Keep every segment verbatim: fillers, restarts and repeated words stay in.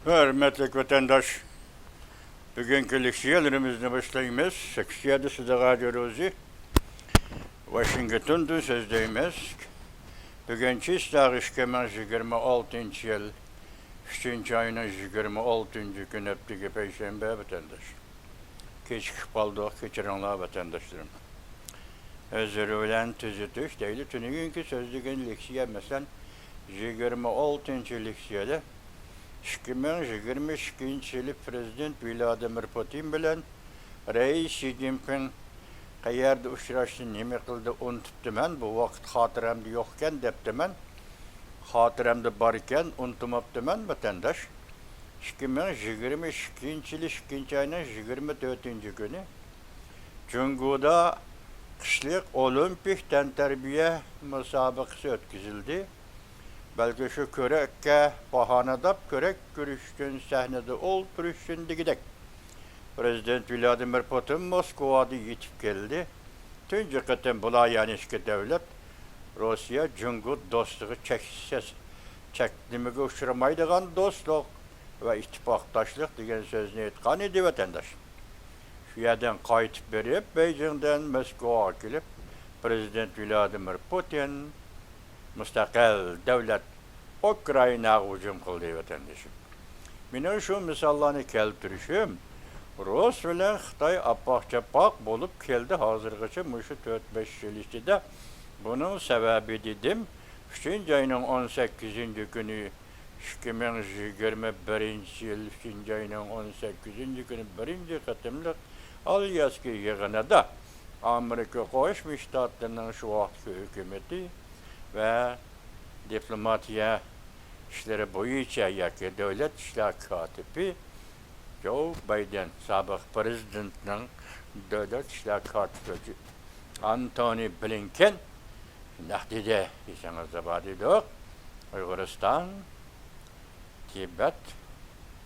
ھۆرمەتلىك ۋەتەنداش، بۈگۈنكى لېكسىيەلىرىمىزنى باشلايمىز. سېكسىيەدە سىدىغا جۇرۇزى، ۋاشىنگتوندىن سۆزلەيمىز. بۈگۈن چىسلاغ ئىككى مىڭ يىگىرمە ئالتىنچى يىل، ئۈچىنچى ئاينىڭ يىگىرمە ئالتىنچى كۈنى، ھەپتىگە پەيشەنبە، ۋەتەنداش. كېچىكىپ قالدۇق، كەچۈرۈڭلار، ۋەتەنداشلىرىم. ئۆزرە بىلەن تۈزىتىش دەيلى. تۈنۈگۈنكى سۆزلىگەن لېكسىيە، مەسىلەن، يىگىرمە ئالتىنچى لېكسىيەدە ئىككى مىڭ يىگىرمە ئىككىنچى يىلى پىرېزىدېنت ۋلادىمىر پۇتىن بىلەن رەئىس شى جىنپىڭ قەيەردە ئۇچراشتى، نېمە قىلدى، ئۇنتۇپتىمەن. بۇ ۋاقىت خاتىرەمدە يوقكەن دەپتىمەن. خاتىرەمدە باركەن، ئۇنتۇماپتىمەن، ۋەتەنداش. ئىككى مىڭ يىگىرمە ئىككىنچى يىلى ئىككىنچى ئاينىڭ يىگىرمە تۆتىنچى كۈنى جۇڭگودا قىشلىق ئولىمپىك تەنتەربىيە مۇسابىقىسى ئۆتكۈزۈلدى. بەلكى شۇ كۆرەككە باھانە دەپ، كۆرەك كۆرۈش ئۈچۈن، سەھنىدە ئولتۇرۇش ئۈچۈن دېگۈدەك، پىرېزىدېنت ۋلادىمىر پۇتىن موسكۋادا يېتىپ كەلدى. تۇنجى قېتىم بۇلار، يەنى ئىككى دۆلەت، روسىيە جۇڭگو دوستلۇقى چەكسىز، چەكلىمىگە ئۇچرىمايدىغان دوستلۇق ۋە ئىتتىپاقداشلىق دېگەن سۆزنى ئېيتقان ئىدى، ۋەتەنداش. شۇ يەردىن قايتىپ بېرىپ، بېيجىڭدىن موسكۋاغا كېلىپ، پىرېزىدېنت ۋلادىمىر پۇتىن مۇستەقىل دۆلەت ئۇكرائىناغا ھۇجۇم قىلدى، ۋەتەندىشىم. مېنىڭ شۇ مىساللارنى كەلتۈرۈشۈم، رۇس بىلەن خىتاي ئاپاق-چاپاق بولۇپ كەلدى ھازىرغىچە، مۇشۇ تۆت-بەش يىل ئىچىدە. بۇنىڭ سەۋەبى دېدىم، ئۈچىنچى ئاينىڭ ئون سەككىزىنچى كۈنى، ئىككى مىڭ يىگىرمە بىرىنچى يىل ئۈچىنچى ئاينىڭ ئون سەككىزىنچى كۈنى بىرىنچى قېتىملىق ئالياسكا يىغىنىدا ئامېرىكا قوشما شتاتلىرىنىڭ شۇ ۋاقىتقى ھۆكۈمىتى ۋە دىپلوماتىيە ئىشلىرى بويىچە ياكى دۆلەت ئىشلار كاتىپى جو بايدېن، سابىق پىرېزىدېنتنىڭ دۆلەت ئىشلار كاتىپى ئانتونى بلىنكېن شۇنداق دېدى دېسىڭىزلا بار دېدۇق. ئۇيغۇرىستان، تىبەت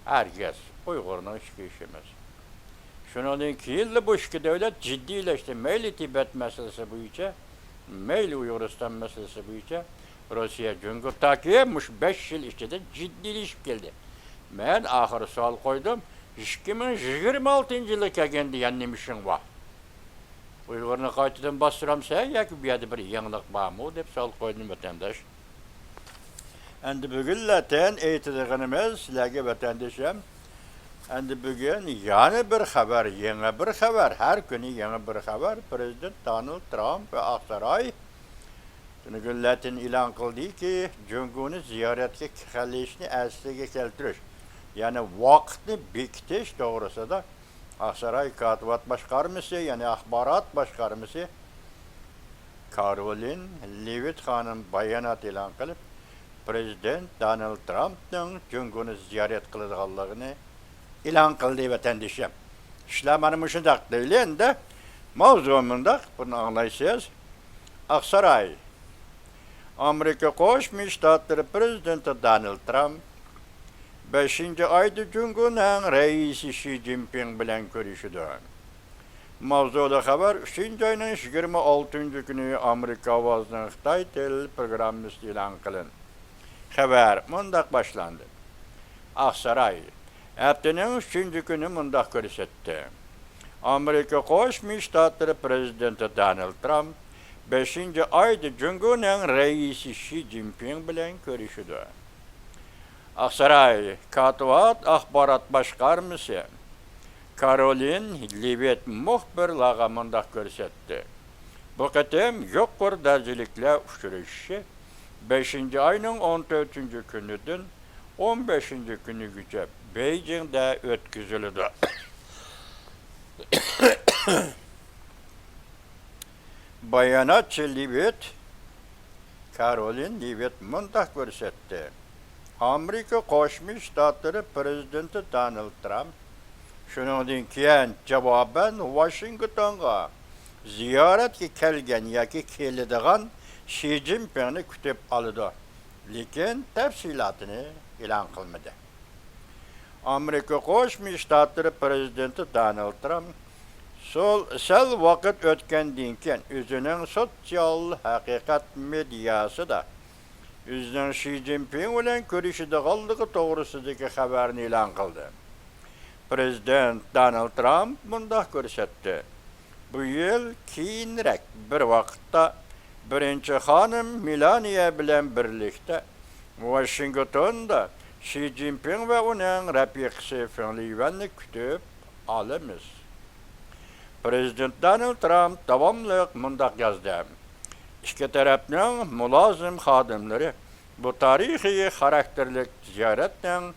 ھەرگىز ئۇيغۇرنىڭ ئىچكى ئىشى ئەمەس. شۇنىڭدىن كېيىنلا بۇ ئىككى دۆلەت جىددىيلەشتى. مەيلى تىبەت مەسىلىسى بويىچە، مەيلى ئۇيغۇرىستان مەسىلىسى بويىچە روسىيە، جۇڭگو تاكى مۇشۇ بەش يىل ئىچىدە جىددىيلىشىپ كەلدى. مەن ئاخىرى سوئال قويدۇم، ئىككى مىڭ يىگىرمە ئالتىنچى يىلغا كەلگەندە يەنە نېمە ئىشىڭ بار؟ ئۇيغۇرنى قايتىدىن باستۇرامسەن ياكى بۇ يەردە بىر يېڭىلىق بارمۇ دەپ سوئال قويدۇم، ۋەتەنداش. ئەمدى بۈگۈنلەتەن ئېيتىدىغىنىمىز سىلەرگە، ۋەتەندىشىم، ئەمدى بۈگۈن يەنە بىر خەۋەر، يېڭى بىر خەۋەر، ھەر كۈنى يېڭى بىر خەۋەر. پىرېزىدېنت دونالد ترامپ ۋە ئاقساراي تۈنۈگۈنلەتىن ئېلان قىلدىكى، جۇڭگونى زىيارەتكە قېلىشنى ئەسلىگە كەلتۈرۈش، يەنى ۋاقىتنى بېكىتىش توغرىسىدا ئاقساراي كاتىۋات باشقارمىسى، يەنى ئاخبارات باشقارمىسى كارولىن لېۋىت خانىم بايانات ئېلان قىلىپ، پىرېزىدېنت دونالد ترامپنىڭ جۇڭگونى زىيارەت قىلىدىغانلىقىنى ئېلان قىلدى، ۋەتەندىشىم. ئىشلار مانا مۇشۇنداق دەيلى ئەمدى. ماۋزۇ مۇنداق، بۇنى ئاڭلايسىز. ئاقساراي. ئامېرىكا قوشما شتاتلىرى پىرېزىدېنتى دونالد ترامپ بەشىنچى ئايدا جۇڭگونىڭ رەئىسى شى جىنپىڭ بىلەن كۆرۈشىدۇ. ماۋزۇلۇق خەۋەر ئۈچىنچى ئاينىڭ يىگىرمە ئالتىنچى كۈنى ئامېرىكا ئاۋازىنىڭ خىتاي تىل پروگراممىسىدا ئېلان قىلىندى. خەۋەر مۇنداق باشلاندى. ئاقساراي ھەپتىنىڭ ئۈچىنچى كۈنى مۇنداق كۆرسەتتى. ئامېرىكا قوشما شتاتلىرى پىرېزىدېنتى دونالد ترامپ بەشىنچى ئايدا جۇڭگونىڭ رەئىسى شى جىنپىڭ بىلەن كۆرۈشىدۇ. ئاقساراي كاتىۋات ئاخبارات باشقارمىسى كارولىن لېۋىت مۇخبىرلارغا مۇنداق كۆرسەتتى. بۇ قېتىم يۇقىرى دەرىجىلىكلەر ئۇچرىشىشى بەشىنچى ئاينىڭ ئون تۆتىنچى كۈنىدىن ئون بەشىنچى كۈنىگىچە بېيجىڭدا ئۆتكۈزۈلىدۇ. باياناتچى لېۋىت، كارولىن لېۋىت مۇنداق كۆرسەتتى. ئامېرىكا قوشما شتاتلىرى پىرېزىدېنتى دونالد ترامپ شۇنىڭدىن كېيىن جاۋابەن ۋاشىنگتونغا زىيارەتكە كەلگەن ياكى كېلىدىغان شى جىنپىڭنى كۈتۈپ ئالىدۇ، لېكىن تەپسىلاتىنى ئېلان قىلمىدى. ئامېرىكا قوشما شتاتلىرى پىرېزىدېنتى دونالد ترامپ سول-، سەل ۋاقىت ئۆتكەندىن كېيىن ئۆزىنىڭ سوتسىيال ھەقىقەت مېدىياسىدا ئۆزىنىڭ شى جىنپىڭ بىلەن كۆرۈشىدىغانلىقى توغرىسىدىكى خەۋەرنى ئېلان قىلدى. پىرېزىدېنت دونالد ترامپ مۇنداق كۆرسەتتى: بۇ يىل كېيىنرەك بىر ۋاقىتتا بىرىنچى خانىم مېلانىيە بىلەن بىرلىكتە ۋاشىنگتوندا شى جىنپىڭ ۋە ئۇنىڭ رەپىقىسى فېڭ لىيۈەننى كۈتۈپ ئالىمىز. پىرېزىدېنت دونالد ترامپ داۋاملىق مۇنداق يازدى: ئىككى تەرەپنىڭ مۇلازىم خادىملىرى بۇ تارىخىي خاراكتېرلىك زىيارەتنىڭ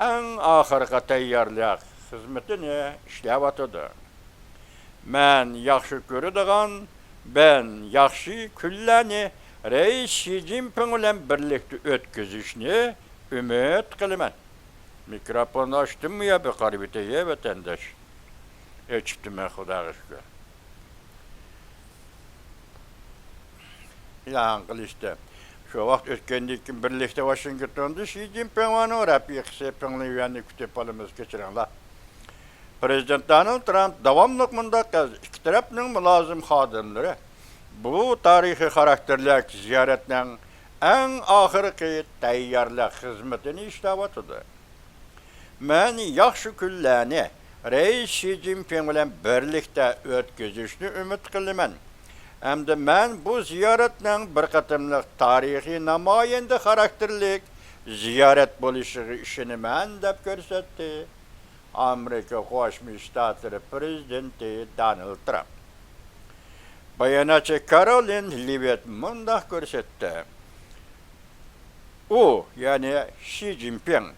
ئەڭ ئاخىرقى تەييارلىق خىزمىتىنى ئىشلەۋاتىدۇ. مەن ياخشى كۆرىدىغان، مەن ياخشى كۈنلەرنى رەئىس شى جىنپىڭ بىلەن بىرلىكتە ئۆتكۈزۈشنى ئۈمىد قىلىمەن. مىكروفوننى ئاچتىممۇ يا بىر قارىۋېتەي ۋەتەنداش؟ ئېچىپتىمەن، خۇداغا شۈكۈر. ئېلان قىلىشتى. شۇ ۋاقىت ئۆتكەندىن كېيىن بىرلىكتە ۋاشىنگتوندا شى جىنپىڭ ۋە ئۇنىڭ رەپىقىسى فېڭ لىيۈەننى كۈتۈپ ئالىمىز. كەچۈرۈڭلار. پىرېزىدېنت دونالد ترامپ داۋاملىق مۇنداق يازدى: ئىككى تەرەپنىڭ مۇلازىم خادىملىرى بۇ تارىخىي خاراكتېرلىك زىيارەتنىڭ ئەڭ ئاخىرقى تەييارلىق خىزمىتىنى ئىشلەۋاتىدۇ. مەن ياخشى كۈنلەرنى رەئىس شى جىنپىڭ بىلەن بىرلىكتە ئۆتكۈزۈشنى ئۈمىد قىلىمەن ھەمدە مەن بۇ زىيارەتنىڭ بىر قېتىملىق تارىخىي نامايەندە خاراكتېرلىك زىيارەت بولۇشىغا ئىشىنىمەن، دەپ كۆرسەتتى ئامېرىكا قوشما شتاتلىرى پىرېزىدېنتى دونالد ترامپ. باياناتچى كارولىن لىۋېت مۇنداق كۆرسەتتى: ئۇ، يەنى شى جىنپىڭ،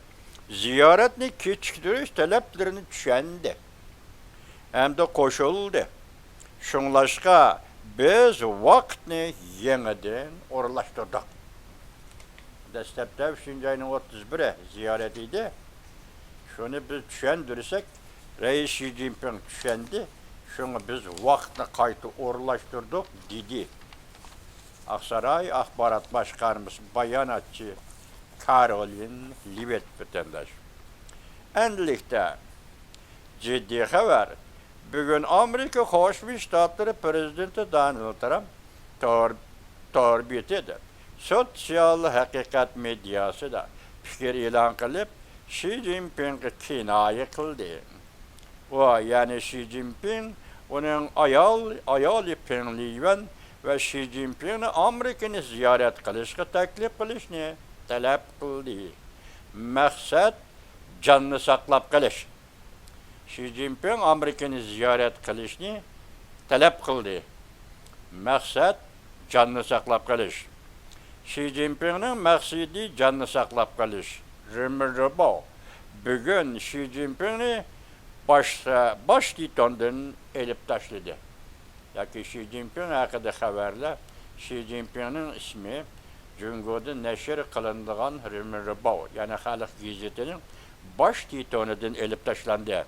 زىيارەتنى كېچىكتۈرۈش تەلەپلىرىنى چۈشەندى ھەمدە قوشۇلدى. شۇڭلاشقا، بىز ۋاقىتنى يېڭىدىن ئورۇنلاشتۇردۇق. دەسلەپتە ئۈچىنچى ئاينىڭ ئوتتۇز بىرى زىيارەت ئىدى. شۇنى بىز چۈشەندۈرسەك، رەئىس شى جىنپىڭ چۈشەندى. شۇڭا بىز ۋاقىتنى قايتا ئورۇنلاشتۇردۇق، دېدى ئاقساراي ئاخبارات باشقارمىسى باياناتچى كارولىن لىۋېت ۋەتەنداش. ئەندىلىكتە جىددىي خەۋەر. بۈگۈن ئامېرىكا قوشما شتاتلىرى پىرېزىدېنتى دونالد ترامپ تور، تور بېتىدە، سوتسىيال ھەقىقەت مېدىياسىدا پىكىر ئېلان قىلىپ، شى جىنپىڭغا كىنايە قىلدى. ئۇ، يەنى شى جىنپىڭ، ئۇنىڭ ئايال، ئايالى فېڭ لىيۈەن ۋە شى جىنپىڭنى ئامېرىكىنى زىيارەت قىلىشقا تەكلىپ قىلىشنى تەلەپ قىلدى. مەقسەت جاننى ساقلاپ قېلىش. شى جىنپىڭ ئامېرىكىنى زىيارەت قىلىشنى تەلەپ قىلدى. مەقسەت جاننى ساقلاپ قېلىش. شى جىنپىڭنىڭ مەقسىتى جاننى ساقلاپ قېلىش. رېمېن رېباۋ بۈگۈن شى جىنپىڭنى باش، باش تىتوندىن ئېلىپ تاشلىدى. ياكى شى جىنپىڭ ھەققىدە خەۋەرلەر، شى جىنپىڭنىڭ ئىسمى جۇڭگودا نەشر قىلىنىدىغان رېمېن رېباۋ، يەنى خەلق گېزىتىنىڭ باش تىتونىدىن ئېلىپ تاشلاندى.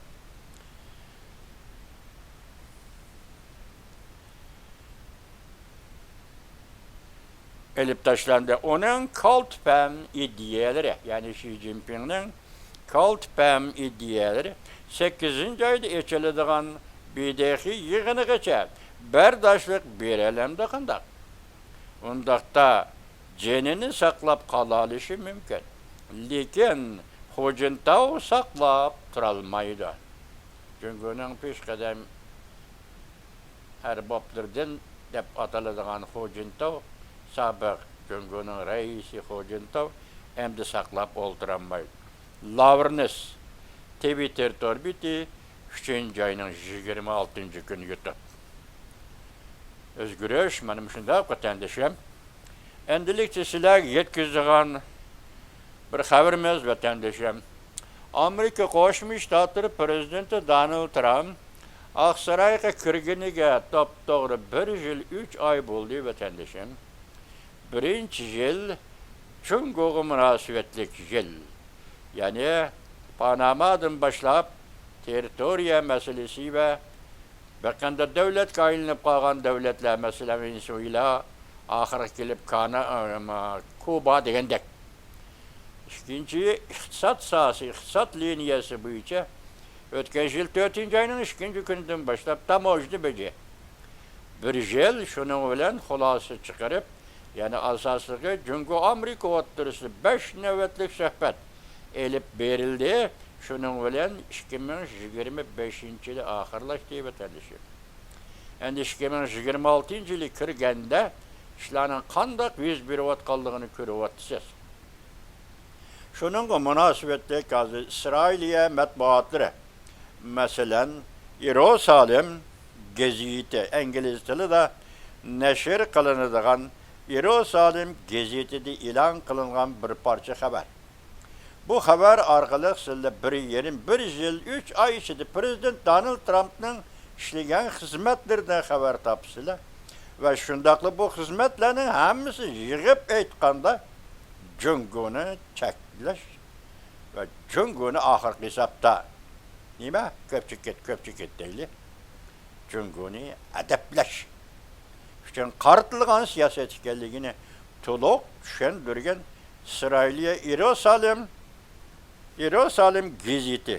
ئېلىپ تاشلاندى. ئۇنىڭ كالتە پەم ئىدىيەلىرى، يەنى شى جىنپىڭنىڭ كالتە پەم ئىدىيەلىرى سەككىزىنچى ئايدا ئېچىلىدىغان بى دې خې يىغىنىغىچە بەرداشلىق بېرەلەمدۇ قانداق؟ ئۇنداقتا جېنىنى ساقلاپ قالالىشى مۇمكىن. لېكىن خۇجىنتاۋ ساقلاپ تۇرالمايدۇ. جۇڭگونىڭ پېشقەدەم ئەربابلىرىدىن دەپ ئاتىلىدىغان خۇجىنتاۋ، سابىق جۇڭگونىڭ رەئىسى خۇجىنتاۋ ئەمدى ساقلاپ ئولتۇرالمايدۇ. لاۋرېنس، تىۋىتتېر تور بېتى، ئۈچىنچى ئاينىڭ يىگىرمە ئالتىنچى كۈنى يۇتۇپ. ئۆزگىرىش مانا مۇشۇنداق، ۋەتەندىشىم. ئەمدىلىكتە سىلەرگە يەتكۈزىدىغان بىر خەۋىرىمىز، ۋەتەندىشىم. ئامېرىكا قوشما شتاتلىرى پىرېزىدېنتى دونالد ترامپ ئاقسارايغا كىرگىنىگە توپتوغرا بىر يىل ئۈچ ئاي بولدى، ۋەتەندىشىم. بىرىنچى يىل جۇڭگوغا مۇناسىۋەتلىك يىل. يەنى پانامادىن باشلاپ تېررىتورىيە مەسىلىسى ۋە بىر قەنداق دۆلەتكە ئايلىنىپ قالغان دۆلەتلەر، مەسىلەن، ۋېنېسۇېلا، ئاخىرقى كېلىپ كانا-، ئەم، كۇبا دېگەندەك. ئىككىنچى، ئىقتىساد ساھەسى، ئىقتىساد لىنىيەسى بويىچە ئۆتكەن يىل تۆتىنچى ئاينىڭ ئىككىنچى كۈنىدىن باشلاپ تاموژنا بېجى. بىر يىل شۇنىڭ بىلەن خۇلاسە چىقىرىپ، يەنى ئاساسلىقى جۇڭگو ئامېرىكا ئوتتۇرىسىدا بەش نۆۋەتلىك سۆھبەت ئېلىپ بېرىلدى. شۇنىڭ بىلەن ئىككى مىڭ يىگىرمە بەشىنچى يىلى ئاخىرلاشتى، ۋەتەندىشىم. ئەمدى ئىككى مىڭ يىگىرمە ئالتىنچى يىلى كىرگەندە ئىشلارنىڭ قانداق يۈز بېرىۋاتقانلىقىنى كۆرۈۋاتىسىز. شۇنىڭغا مۇناسىۋەتلىك ھازىر ئىسرائىلىيە مەتبۇئاتلىرى، مەسىلەن، يېرۇسالىم گېزىتى، ئىنگلىز تىلىدا نەشر قىلىنىدىغان يېرۇسالىم گېزىتىدە ئېلان قىلىنغان بىر پارچە خەۋەر. بۇ خەۋەر ئارقىلىق سىلەر بىر يېرىم، بىر يىل، ئۈچ ئاي ئىچىدە پىرېزىدېنت دونالد ترامپنىڭ ئىشلىگەن خىزمەتلىرىدىن خەۋەر تاپىسىلەر. ۋە شۇنداقلا بۇ خىزمەتلەرنىڭ ھەممىسى يىغىپ ئېيتقاندا جۇڭگونى چەكلەش ۋە جۇڭگونى ئاخىرقى ھېسابتا نېمە؟ كۆپچىكىت، كۆپچىكىت دەيلى. جۇڭگونى ئەدەپلەش ئۈچۈن قارىتىلغان سىياسەت ئىكەنلىكىنى تولۇق چۈشەندۈرگەن ئىسرائىلىيە يېرۇسالىم، يېرۇسالىم گېزىتى،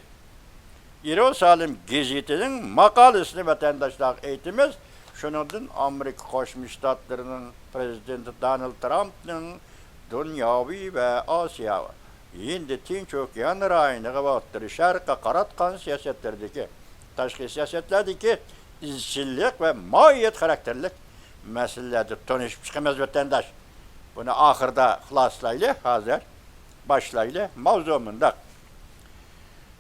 يېرۇسالىم گېزىتىنىڭ ماقالىسىنى ۋەتەنداشلارغا ئېيتىمىز. شۇنىڭدىن ئامېرىكا قوشما شتاتلىرىنىڭ پىرېزىدېنتى دونالد ترامپنىڭ دۇنياۋى ۋە ئاسىيا، ھىندى، تىنچ ئوكيان رايونىغا ۋە ئوتتۇرا شەرققە قاراتقان سىياسەتلىرىدىكى، تاشقى سىياسەتلەردىكى ئىزچىللىق ۋە ماھىيەت خاراكتېرلىك مەسىلىلەردە تونۇشۇپ چىقىمىز، ۋەتەنداش. بۇنى ئاخىرىدا خۇلاسىلايلى، ھازىر باشلايلى. ماۋزۇ مۇنداق.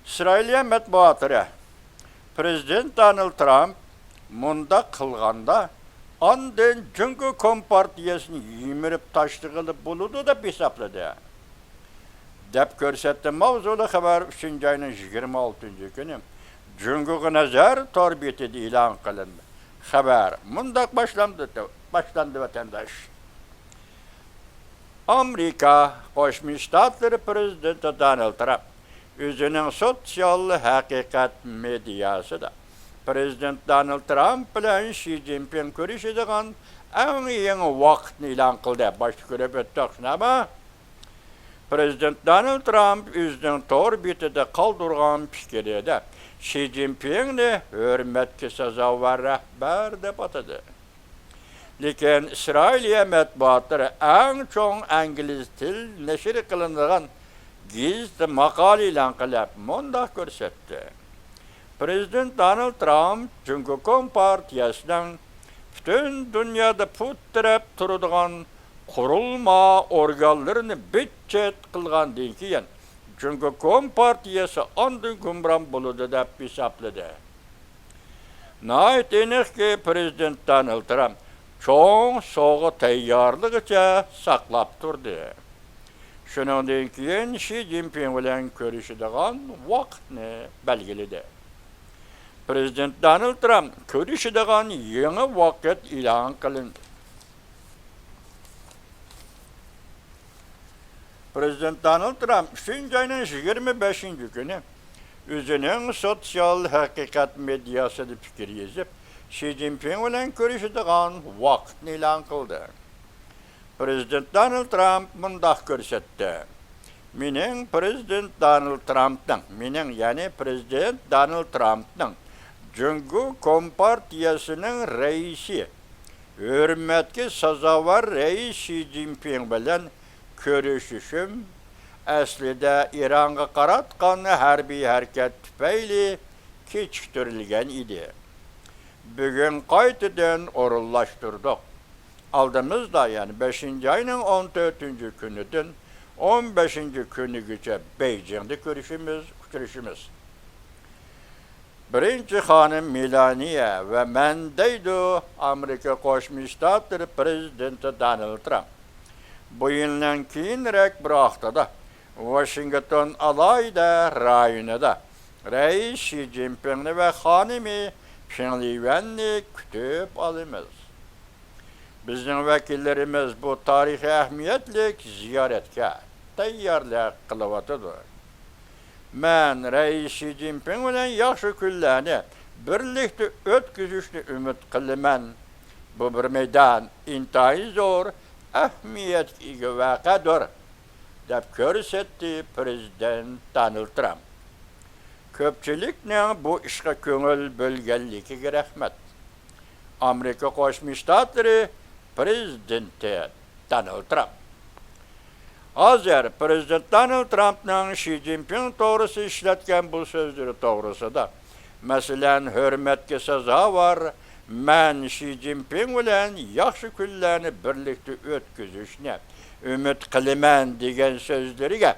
ئىسرائىلىيە مەتبۇئاتلىرى پىرېزىدېنت دونالد ترامپ مۇنداق قىلغاندا، ئاندىن جۇڭگو كومپارتىيەسىنى يىمىرىپ تاشلىغىلى بولىدۇ دەپ ھېسابلىدى، دەپ كۆرسەتتى. ماۋزۇلۇق خەۋەر ئۈچىنچى ئاينىڭ يىگىرمە ئالتىنچى كۈنى جۇڭگوغا نەزەر تور بېتىدە ئېلان قىلىندى. خەۋەر مۇنداق باشلاندى، باشلاندى، ۋەتەنداش. ئامېرىكا قوشما شتاتلىرى پىرېزىدېنتى دونالد ترامپ ئۆزىنىڭ سوتسىيال ھەقىقەت مېدىياسىدا پىرېزىدېنت دونالد ترامپ بىلەن شى جىنپىڭ كۆرۈشىدىغان ئەڭ يېڭى ۋاقىتنى ئېلان قىلدى. باشتا كۆرۈپ ئۆتتۇق، شۇنداقمۇ؟ پىرېزىدېنت دونالد ترامپ ئۆزىنىڭ تور بېتىدە قالدۇرغان پىكرىدە شى جىنپىڭنى ھۆرمەتكە سازاۋەر رەھبەر دەپ ئاتىدى. لېكىن ئىسرائىلىيە مەتبۇئاتلىرى ئەڭ چوڭ ئىنگلىز تىل نەشر قىلىنىدىغان گېزىتتە ماقالە ئېلان قىلىپ، مۇنداق كۆرسەتتى: پىرېزىدېنت دونالد ترامپ جۇڭگو كومپارتىيەسىنىڭ پۈتۈن دۇنيادا پۇت تىرەپ تۇرىدىغان قۇرۇلما ئورگانلىرىنى بىت-چىت قىلغاندىن كېيىن، جۇڭگو كومپارتىيەسى ئاندىن گۇمران بولىدۇ دەپ ھېسابلىدى. ناھايىتى ئېنىقكى، پىرېزىدېنت دونالد ترامپ چوڭ سوغا تەييارلىغىچە ساقلاپ تۇردى. شۇنىڭدىن كېيىن شى جىنپىڭ بىلەن كۆرۈشىدىغان ۋاقىتنى بەلگىلىدى. پىرېزىدېنت دونالد ترامپ كۆرۈشىدىغان يېڭى ۋاقىت ئېلان قىلىندى. پىرېزىدېنت دونالد ترامپ ئۈچىنچى ئاينىڭ يىگىرمە بەشىنچى كۈنى ئۆزىنىڭ سوتسىيال ھەقىقەت مېدىياسىدا پىكىر يېزىپ، شى جىنپىڭ بىلەن كۆرۈشىدىغان ۋاقىتنى ئېلان قىلدى. پىرېزىدېنت دونالد ترامپ مۇنداق كۆرسەتتى: مېنىڭ پىرېزىدېنت دونالد ترامپنىڭ، مېنىڭ، يەنى پىرېزىدېنت دونالد ترامپنىڭ جۇڭگو كومپارتىيەسىنىڭ رەئىسى، ھۆرمەتكە سازاۋەر رەئىس شى جىنپىڭ بىلەن كۆرۈشۈشۈم ئەسلىدە ئىرانغا قاراتقان ھەربىي ھەرىكەت تۈپەيلى كېچىكتۈرۈلگەن ئىدى. بۈگۈن قايتىدىن ئورۇنلاشتۇردۇق. ئالدىمىزدا، يەنى بەشىنچى ئاينىڭ ئون تۆتىنچى كۈنىدىن ئون بەشىنچى كۈنىگىچە بېيجىڭدا كۆرۈشىمىز، ئۇچرىشىمىز. بىرىنچى خانىم مېلانىيە ۋە مەن، دەيدۇ ئامېرىكا قوشما شتاتلىرى پىرېزىدېنتى دونالد ترامپ. بۇ يىلنىڭ كېيىنرەك بىر ھەپتىدە ۋاشىنگتون ئالاھىدە رايونىدا رەئىس شى جىنپىڭنى ۋە خانىمى پېڭ لىيۈەننى كۈتۈپ ئالىمىز. بىزنىڭ ۋەكىللىرىمىز بۇ تارىخىي ئەھمىيەتلىك زىيارەتكە تەييارلىق قىلىۋاتىدۇ. مەن رەئىس شى جىنپىڭ بىلەن ياخشى كۈنلەرنى بىرلىكتە ئۆتكۈزۈشنى ئۈمىد قىلىمەن. بۇ بىر مەيدان ئىنتايىن زور ئەھمىيەتكە ئىگە ۋەقەدۇر، دەپ كۆرسەتتى پىرېزىدېنت دونالد ترامپ. كۆپچىلىكنىڭ بۇ ئىشقا كۆڭۈل بۆلگەنلىكىگە رەھمەت. ئامېرىكا قوشما شتاتلىرى پىرېزىدېنتى دونالد ترامپ. ھازىر پرېزىدېنت دونالد ترامپنىڭ شى جىنپىڭ توغرىسىدا ئىشلەتكەن بۇ سۆزلىرى توغرىسىدا، مەسىلەن، ھۆرمەتكە سازاۋەر، مەن شى جىنپىڭ بىلەن ياخشى كۈنلەرنى بىرلىكتە ئۆتكۈزۈشنى ئۈمىد قىلىمەن، دېگەن سۆزلىرىگە،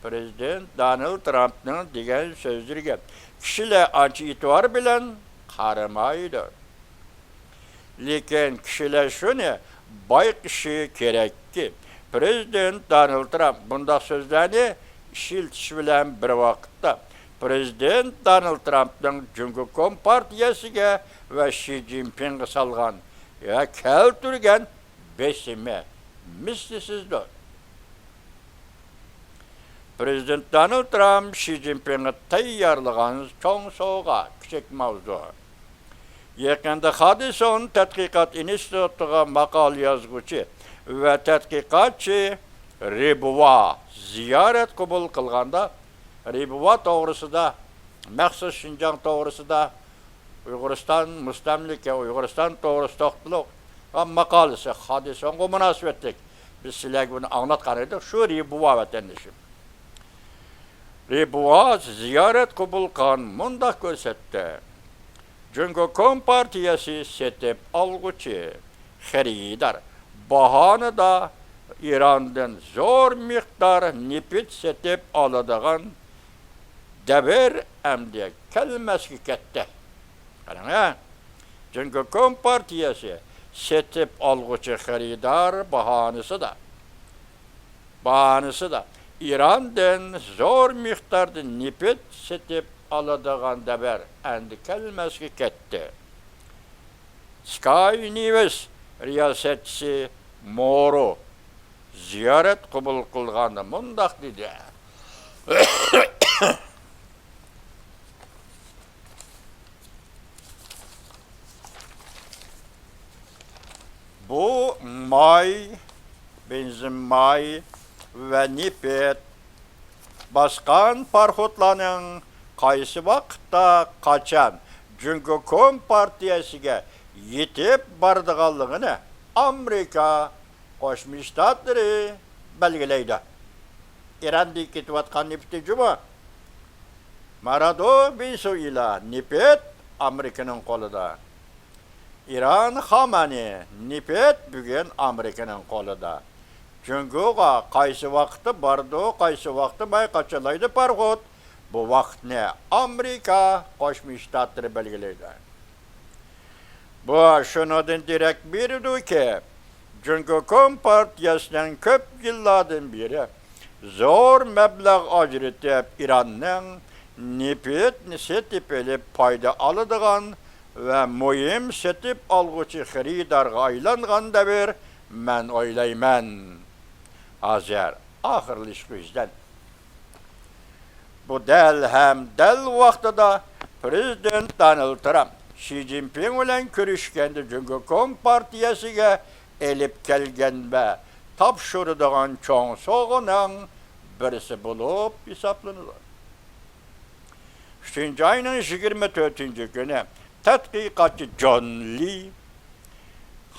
پرېزىدېنت دونالد ترامپنىڭ دېگەن سۆزلىرىگە كىشىلەر ئانچە ئېتىبار بىلەن قارىمايدۇ. لېكىن كىشىلەر شۇنى بايقىشى كېرەككى، پرېزىدېنت دونالد ترامپ بۇنداق سۆزلەرنى ئىشلىتىش بىلەن بىر ۋاقىتتا، پرېزىدېنت دونالد ترامپنىڭ جۇڭگو كومپارتىيەسىگە ۋە شى جىنپىڭغا سالغان ۋە كەلتۈرگەن بېسىمى مىسلىسىزدۇر. پرېزىدېنت دونالد ترامپ شى جىنپىڭغا تەييارلىغان چوڭ سوۋغا، كىچىك ماۋزۇ. يېقىندا خادىسون تەتقىقات ئىنستىتۇتىغا ماقالە يازغۇچى ۋە تەتقىقاتچى رىبۋا زىيارەت قوبۇل قىلغاندا، رىبۋا توغرىسىدا، مەخسۇس شىنجاڭ توغرىسىدا، ئۇيغۇرىستان مۇستەملىكە، ئۇيغۇرىستان توغرىسىدا توختىلىپ ماقالىسى، خادىسونغا مۇناسىۋەتلىك. بىز سىلەرگە بۇنى ئاڭلاتقان ئىدۇق، شۇ رىبۋا ۋەتەندىشىم. رىبۋا زىيارەت قوبۇل قىلغان مۇنداق كۆرسەتتى: جۇڭگو كومپارتىيەسى سېتىپ ئالغۇچى، خېرىدار باھانىدا ئىراندىن زور مىقدار نېفىت سېتىپ ئالىدىغان دەۋر ئەمدى كەلمەسكە كەتتى. قاراڭ ھە، جۇڭگو كومپارتىيەسى سېتىپ ئالغۇچى خېرىدار باھانىسىدا، باھانىسىدا ئىراندىن زور مىقداردا نېفىت سېتىپ ئالىدىغان دەۋر ئەمدى كەلمەسكە كەتتى. سكاي نيۇس رىياسەتچىسى مورو زىيارەت قوبۇل قىلغاندا مۇنداق دېدى: بۇ ماي، بېنزىن ماي ۋە نېفىت باسقان پاراخوتلارنىڭ قايسى ۋاقىتتا، قاچان جۇڭگو كومپارتىيەسىگە يېتىپ بارىدىغانلىقىنى ئامېرىكا قوشما شتاتلىرى بەلگىلەيدۇ. ئىراندىن كېتىۋاتقان نېفىتى جۇمۇ، مارادو ۋېنېسۇېلا نېفىت ئامېرىكىنىڭ قولىدا. ئىران خامانى نېفىت بۈگۈن ئامېرىكىنىڭ قولىدا. جۇڭگوغا قايسى ۋاقىتتا بارىدۇ، قايسى ۋاقىتتا ماي قاچالايدۇ پاراخوت، بۇ ۋاقىتنى ئامېرىكا قوشما شتاتلىرى بەلگىلەيدۇ. بۇ شۇنىڭدىن دېرەك بېرىدۇكى، جۇڭگو كومپارتىيەسىنىڭ كۆپ يىللاردىن بېرى زور مەبلەغ ئاجرىتىپ، ئىراننىڭ نېفىتىنى سېتىپ ئېلىپ پايدا ئالىدىغان ۋە مۇھىم سېتىپ ئالغۇچى خېرىدارغا ئايلانغان دەۋر، مەن ئويلايمەن، ھازىر ئاخىرلىشىشقا يۈزلەندى. بۇ دەل ھەم دەل ۋاقتىدا پرېزىدېنت دونالد ترامپ شى جىنپىڭ بىلەن كۆرۈشكەندە جۇڭگو كومپارتىيەسىگە ئېلىپ كەلگەن ۋە تاپشۇرىدىغان چوڭ سوۋغىنىڭ بىرسى بولۇپ ھېسابلىنىدۇ. ئۈچىنچى ئاينىڭ يىگىرمە تۆتىنچى كۈنى تەتقىقاتچى جون لى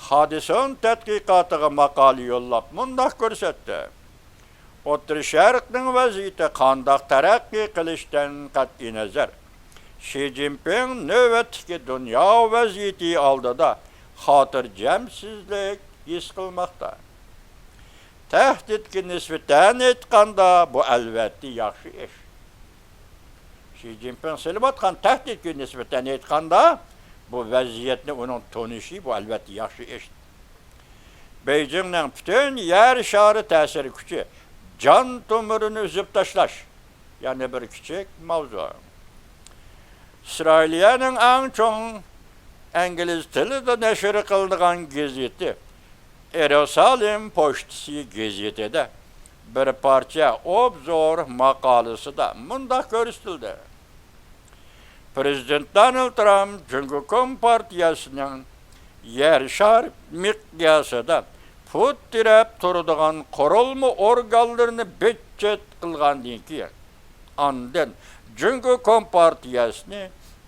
خادىسون تەتقىقاتىغا ماقالە يوللاپ مۇنداق كۆرسەتتى: ئوتتۇرا شەرقنىڭ ۋەزىيىتى قانداق تەرەققىي قىلىشتىن قەتئىينەزەر، شى جىنپىڭ نۆۋەتتىكى دۇنيا ۋەزىيىتى ئالدىدا خاتىرجەمسىزلىك ھېس قىلماقتا. تەھدىتكە نىسبەتەن ئېيتقاندا، بۇ ئەلۋەتتە ياخشى ئىش. شى جىنپىڭ سېلىۋاتقان تەھدىتكە نىسبەتەن ئېيتقاندا، بۇ ۋەزىيەتنى ئۇنىڭ تونۇشى، بۇ ئەلۋەتتە ياخشى ئىش. بېيجىڭنىڭ پۈتۈن يەر شارى تەسىر كۈچى جان تومۇرىنى ئۈزۈپ تاشلاش، يەنە بىر كىچىك ماۋزۇ. ئىسرائىلىيەنىڭ ئەڭ چوڭ ئىنگلىز تىلىدا نەشر قىلىنغان گېزىتى ئىيېرۇسالىم پوچتىسى گېزىتىدە بىر پارچە ئوبزور ماقالىسىدا مۇنداق كۆرسىتىلدى: پرېزىدېنت دونالد ترامپ جۇڭگو كومپارتىيەسىنىڭ يەر شارى مىقياسىدا پۇت تىرەپ تۇرىدىغان قۇرۇلما ئورگانلىرىنى بىت-چىت قىلغاندىن كېيىن، ئاندىن جۇڭگو كومپارتىيەسىنى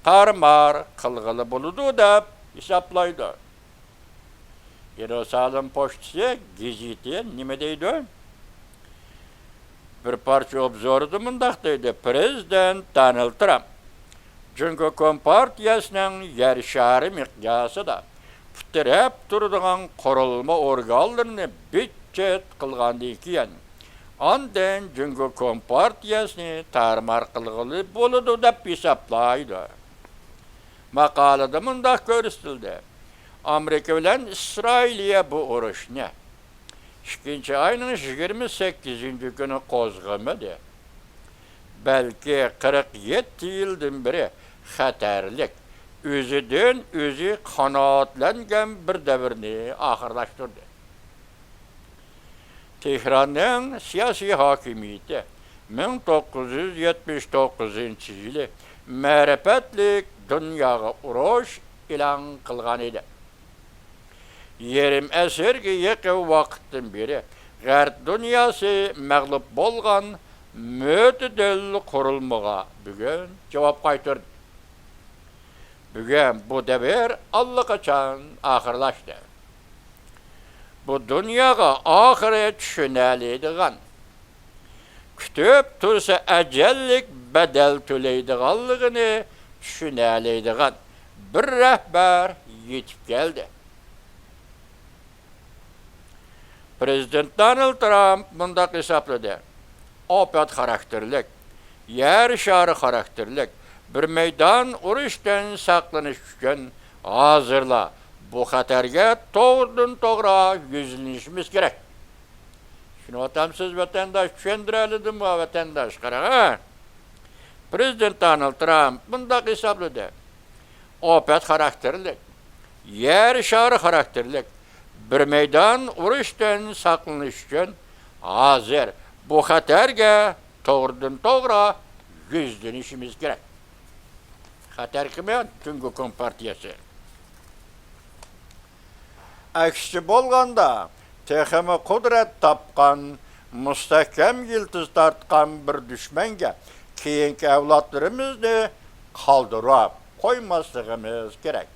تارمار قىلغىلى بولىدۇ دەپ ھېسابلايدۇ. يېرۇسالىم پوچتىسى گېزىتى نېمە دەيدۇ؟ بىر پارچە ئوبزورىدا مۇنداق دەيدۇ: پىرېزىدېنت دونالد ترامپ جۇڭگو كومپارتىيەسىنىڭ يەر شارى مىقياسىدا پۇت تىرەپ تۇرىدىغان قۇرۇلما ئورگانلىرىنى بىت-چىت قىلغاندىن كېيىن، ئاندىن جۇڭگو كومپارتىيەسىنى تارمار قىلغىلى بولىدۇ، دەپ ھېسابلايدۇ. ماقالىدە مۇنداق كۆرسىتىلدى: ئامېرىكا بىلەن ئىسرائىلىيە بۇ ئۇرۇشنى ئىككىنچى ئاينىڭ يىگىرمە سەككىزىنچى كۈنى قوزغىمىدى، بەلكى قىرىق يەتتە يىلدىن بېرى خەتەرلىك، ئۆزىدىن ئۆزى قانائەتلەنگەن بىر دەۋرنى ئاخىرلاشتۇردى. تېھراننىڭ سىياسىي ھاكىمىيىتى مىڭ توققۇز يۈز يەتمىش توققۇزىنچى يىلى مەرىپەتلىك دۇنياغا ئۇرۇش ئېلان قىلغان ئىدى. يېرىم ئەسىرگە يېقىن ۋاقىتتىن بېرى غەرب دۇنياسى مەغلۇپ بولغان مۆتىدىل قۇرۇلمىغا بۈگۈن جاۋاب قايتۇردى. بۈگۈن بۇ دەۋر ئاللىقاچان ئاخىرلاشتى. بۇ دۇنياغا ئاخىرى چۈشىنەلەيدىغان، كۈتۈپ تۇرسا ئەجەللىك بەدەل تۆلەيدىغانلىقىنى چۈشىنەلەيدىغان بىر رەھبەر يېتىپ كەلدى. پىرېزىدېنت دونالد ترامپ مۇنداق ھېسابلىدى: ئاپەت خاراكتېرلىك، يەر شارى خاراكتېرلىك بىر مەيدان ئۇرۇشتىن ساقلىنىش ئۈچۈن ھازىرلا بۇ خەتەرگە توغرىدىن توغرا يۈزلىنىشىمىز كېرەك. چۈشىنىۋاتامسىز، ۋەتەنداش؟ چۈشەندۈرەلىدىممۇ، ۋەتەنداش؟ قاراڭ، ھە؟ پىرېزىدېنت دونالد ترامپ مۇنداق ھېسابلىدى: ئاپەت خاراكتېرلىك، يەر شارى خاراكتېرلىك بىر مەيدان ئۇرۇشتىن ساقلىنىش ئۈچۈن ھازىر بۇ خەتەرگە توغرىدىن توغرا يۈزلىنىشىمىز كېرەك. خەتەر كىم؟ جۇڭگو كومپارتىيەسى. ئەكسىچە بولغاندا، تېخىمۇ قۇدرەت تاپقان، مۇستەھكەم يىلتىز تارتقان بىر دۈشمەنگە كېيىنكى ئەۋلادلىرىمىزنى قالدۇرۇپ قويماسلىقىمىز كېرەك.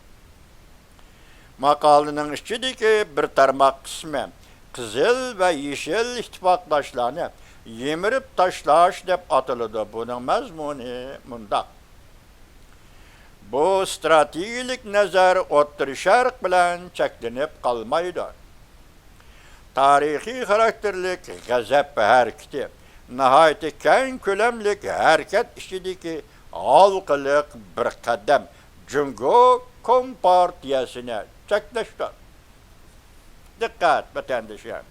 ماقالىنىڭ ئىچىدىكى بىر تارماق قىسمى قىزىل ۋە يېشىل ئىتتىپاقداشلارنى يىمىرىپ تاشلاش دەپ ئاتىلىدۇ. بۇنىڭ مەزمۇنى مۇنداق: بۇ ئىستراتېگىيەلىك نەزەر ئوتتۇرا شەرق بىلەن چەكلىنىپ قالمايدۇ. تارىخىي خاراكتېرلىك غەزەپ ھەرىكىتى، ناھايىتى كەڭ كۆلەملىك ھەرىكەت ئىچىدىكى ھالقىلىق بىر قەدەم جۇڭگو كومپارتىيەسىنى چەكلەشتۇر. دىققەت، ۋەتەندىشىم!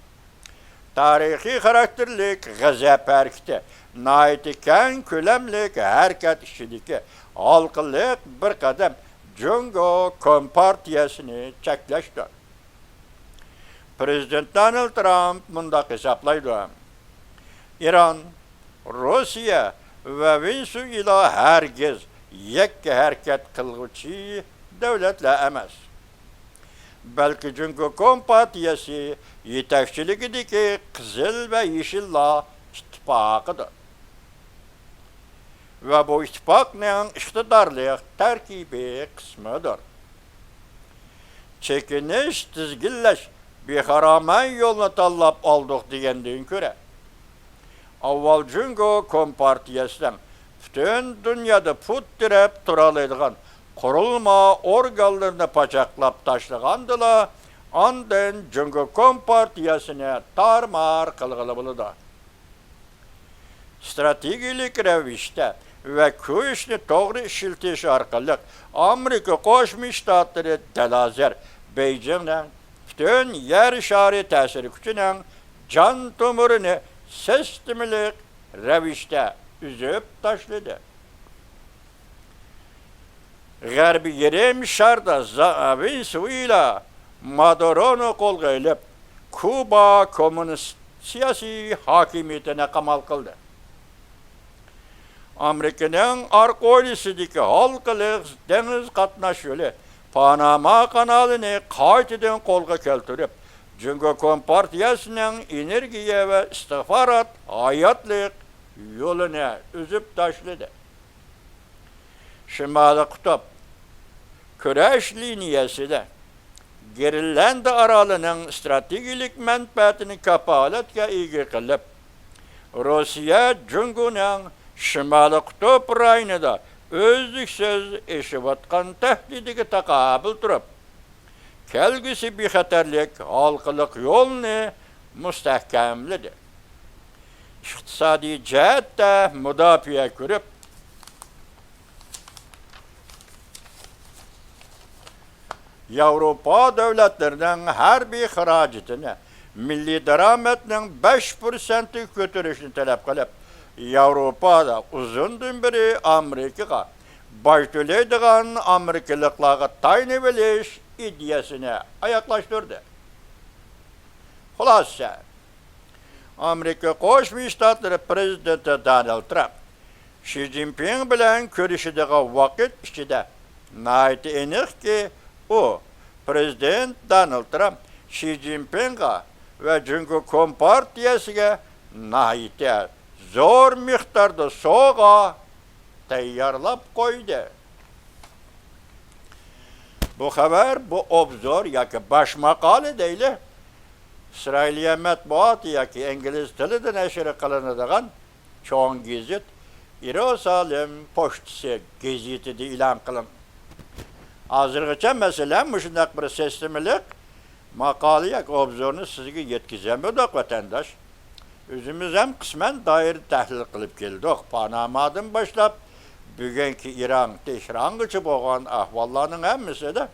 تارىخىي خاراكتېرلىك غەزەپ ھەرىكىتى، ناھايىتى كەڭ كۆلەملىك ھەرىكەت ئىچىدىكى ھالقىلىق بىر قەدەم جۇڭگو كومپارتىيەسىنى چەكلەشتۇر. پىرېزىدېنت دونالد ترامپ مۇنداق ھېسابلايدۇ: ئىران، روسىيە ۋە ۋېنېسۇېلا ھەرگىز يەككە ھەرىكەت قىلغۇچى دۆلەتلەر ئەمەس، بەلكى جۇڭگو كومپارتىيەسى يېتەكچىلىكىدىكى قىزىل ۋە يېشىللار ئىتتىپاقىدۇر ۋە بۇ ئىتتىپاقنىڭ ئىقتىدارلىق تەركىبىي قىسمىدۇر. چېكىنىش، تىزگىنلەش، بىخارامەن يولنى تاللاپ ئالدۇق دېگەندىن كۆرە، ئاۋۋال جۇڭگو كومپارتىيەسىنىڭ پۈتۈن دۇنيادا پۇت تىرەپ تۇرالايدىغان قۇرۇلما ئورگانلىرىنى پاچاقلاپ تاشلىغاندىلا، ئاندىن جۇڭگو كومپارتىيەسىنى تارمار قىلغىلى بولىدۇ. ئىستراتېگىيەلىك رەۋىشتە ۋە كۈچنى توغرا ئىشلىتىش ئارقىلىق ئامېرىكا قوشما شتاتلىرى دەل ھازىر بېيجىڭنىڭ پۈتۈن يەر شارى تەسىر كۈچىنىڭ جان تومۇرىنى سىستېمىلىق رەۋىشتە ئۈزۈپ تاشلىدى. غەربىي يېرىم شاردا زا-، ۋېنېسۇېلا مادۇرونى قولغا ئېلىپ، كۇبا كوممۇنىست سىياسىي ھاكىمىيىتىنى قامال قىلدى. ئامېرىكىنىڭ ئارقا ھويلىسىدىكى ھالقىلىق دېڭىز قاتناش يولى، پاناما قانالىنى قايتىدىن قولغا كەلتۈرۈپ، جۇڭگو كومپارتىيەسىنىڭ ئېنېرگىيە ۋە ئىستىخبارات ھاياتلىق يولىنى ئۈزۈپ تاشلىدى. شىمالىي قۇتۇپ كۈرەش لىنىيەسىدە گرېنلاندىيە ئارالىنىڭ ئىستراتېگىيەلىك مەنپەئەتىنى كاپالەتكە ئىگە قىلىپ، روسىيە جۇڭگونىڭ شىمالىي قۇتۇپ رايونىدا ئۈزلۈكسىز ئېشىۋاتقان تەھدىتىگە تاقابىل تۇرۇپ، كەلگۈسى بىخەتەرلىك ھالقىلىق يولىنى مۇستەھكەملىدى. ئىقتىسادىي جەھەتتە مۇداپىئە كۆرۈپ، ياۋروپا دۆلەتلىرىنىڭ ھەربىي خىراجىتىنى مىللىي دارامەتنىڭ بەش پىرسەنتىگە كۆتۈرۈشنى تەلەپ قىلىپ، ياۋروپادا ئۇزۇندىن بېرى ئامېرىكىغا باج تۆلەيدىغان ئامېرىكىلىقلارغا تايىنىۋېلىش ئىدىيەسىنى ئاياغلاشتۇردى. خۇلاسە، ئامېرىكا قوشما شتاتلىرى پىرېزىدېنتى دونالد ترامپ شى جىنپىڭ بىلەن كۆرۈشىدىغان ۋاقىت ئىچىدە ناھايىتى ئېنىقكى، ئۇ پىرېزىدېنت دونالد ترامپ شى جىنپىڭغا ۋە جۇڭگو كومپارتىيەسىگە ناھايىتى زور مىقداردا سوۋغا تەييارلاپ قويدى. بۇ خەۋەر، بۇ ئوبزور ياكى باش ماقالە دەيلى، ئىسرائىلىيە مەتبۇئاتى ياكى ئىنگلىز تىلىدا نەشر قىلىنىدىغان چوڭ گېزىت، يېرۇسالېم پوچتىسى گېزىتىدە ئېلان قىلىندى. ھازىرغىچە، مەسىلەن، مۇشۇنداق بىر سىستېمىلىق ماقالە ياكى ئوبزورنى سىزگە يەتكۈزەلمىدۇق، ۋەتەنداش. ئۆزىمىز ھەم قىسمەن دائىرە تەھلىل قىلىپ كەلدۇق. پانامادىن باشلاپ، بۈگۈنكى ئىران، تېھرانغىچە بولغان ئەھۋاللارنىڭ ھەممىسىدە،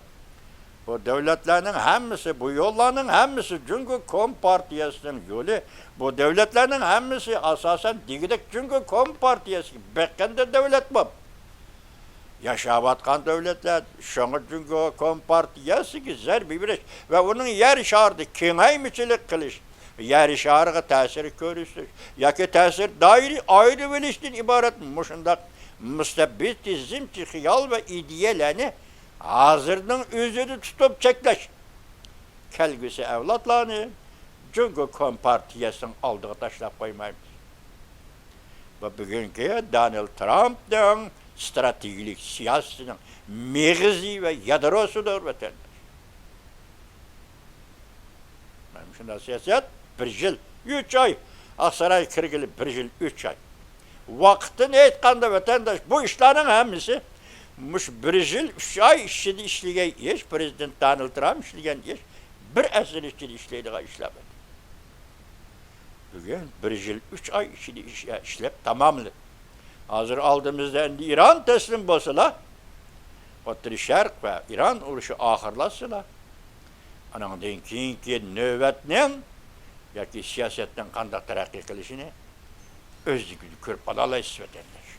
بۇ دۆلەتلەرنىڭ ھەممىسى، بۇ يوللارنىڭ ھەممىسى جۇڭگو كومپارتىيەسىنىڭ يولى. بۇ دۆلەتلەرنىڭ ھەممىسى ئاساسەن دېگۈدەك جۇڭگو كومپارتىيەسىگە بېقىندى دۆلەت بولۇپ ياشاۋاتقان دۆلەتلەر. شۇڭا جۇڭگو كومپارتىيەسىگە زەربە بېرىش ۋە ئۇنىڭ يەر شارىدا كېڭەيمىچىلىك قىلىش، يەر شارىغا تەسىر كۆرسىتىش ياكى تەسىر دائىرە ئايرىۋېلىشتىن ئىبارەت مۇشۇنداق مۇستەبىتىزمچى خىيال ۋە ئىدىيەلەرنى ھازىرنىڭ ئۆزىدە تۇتۇپ چەكلەش، كەلگۈسى ئەۋلادلارنى جۇڭگو كومپارتىيەسىنىڭ ئالدىغا تاشلاپ قويمايمىز. بۇ بۈگۈنكى دونالد ترامپنىڭ ئىستراتېگىيەلىك سىياسىتىنىڭ مېغىزى ۋە يادروسىدۇر، ۋەتەنداش. مانا مۇشۇنداق سىياسەت بىر يىل ئۈچ ئاي، ئاقسارايغا كىرگىلى بىر يىل ئۈچ ئاي. ۋاقىتتىن ئېيتقاندا، ۋەتەنداش، بۇ ئىشلارنىڭ ھەممىسى مۇشۇ بىر يىل ئۈچ ئاي ئىچىدە ئىشلىگەن ئىش، پىرېزىدېنت دونالد ترامپ ئىشلىگەن ئىش، بىر ئەسىر ئىچىدە ئىشلەيدىغان ئىشلار. بۈگۈن بىر يىل ئۈچ ئاي ئىچىدە ئىش، ئىشلەپ تاماملىدى. ھازىر ئالدىمىزدا ئەمدى ئىران تەسلىم بولسىلا، ئوتتۇرا شەرق ۋە ئىران ئۇرۇشى ئاخىرلاشسىلا، ئانىڭدىن كېيىنكى نۆۋەتنىڭ ياكى سىياسەتنىڭ قانداق تەرەققىي قىلىشىنى ئۆزلۈكىدە كۆرۈپ ئالالايسىز، ۋەتەنداش.